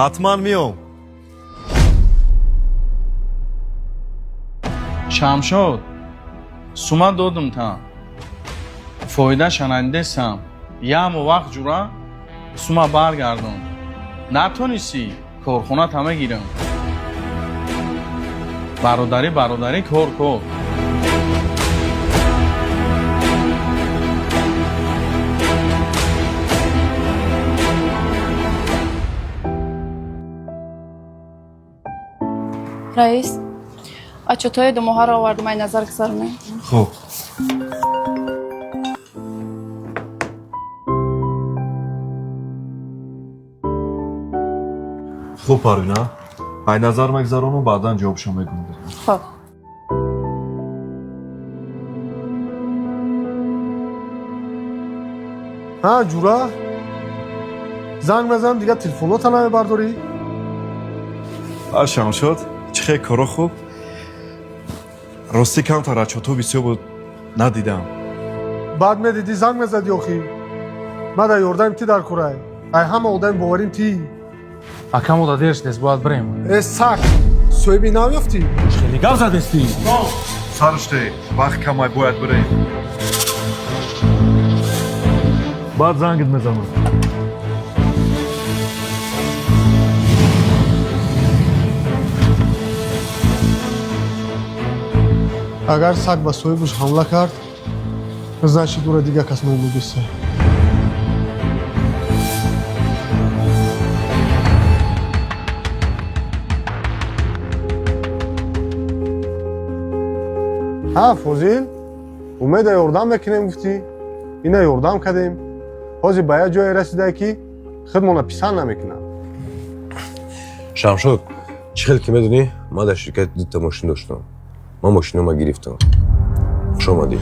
Ҳатман меом. Шамшод, сума додум та. Фоидаша надидестам. Ямо вақт ҷура сума баргардон. Натонистӣ, корхоната мегирам. Бародарӣ, бародарӣ, кор, кор. Раис, отчётҳои думоҳаро овардум, ай назар гузаронем. Хуб. Хуб, Парвина, ай назар мегзаронам, баъдан ҷавобшо мегӯм. Хоб. Ҳа, ҷура, занг мезанам, дигар телефонота намебардорӣ. А, Шамшод, чӣ хел, коро хуб? Ростӣ, камтар отчётҳо бисёр буд, надидам. Баъд медидӣ, занг мезадӣ охӣ. Ма дар ёрдами ти дар курай, ай ҳама одами боварим ти. Акамо, да дер шудест, бояд бирем. Э, сак, соҳиби нав ёфтӣ? Хеле гап задестӣ. Саруште, вақт камай, бояд бирем. Баъд зангит мезанам. Агар саг ба соҳибаш ҳамла кард, значит, ӯро дигар кас номудиста. Ҳа, Фозил, умеда ёрдам мекунем гуфтӣ, ина ёрдам кардем. Ҳозир ба як ҷое расидае, ки худмона писанд намекунам. Шамшод, чӣ хел ки медонӣ, ман дар ширкати дута мошин доштам. Ман мошинома гирифтам. Хуш омадӣ.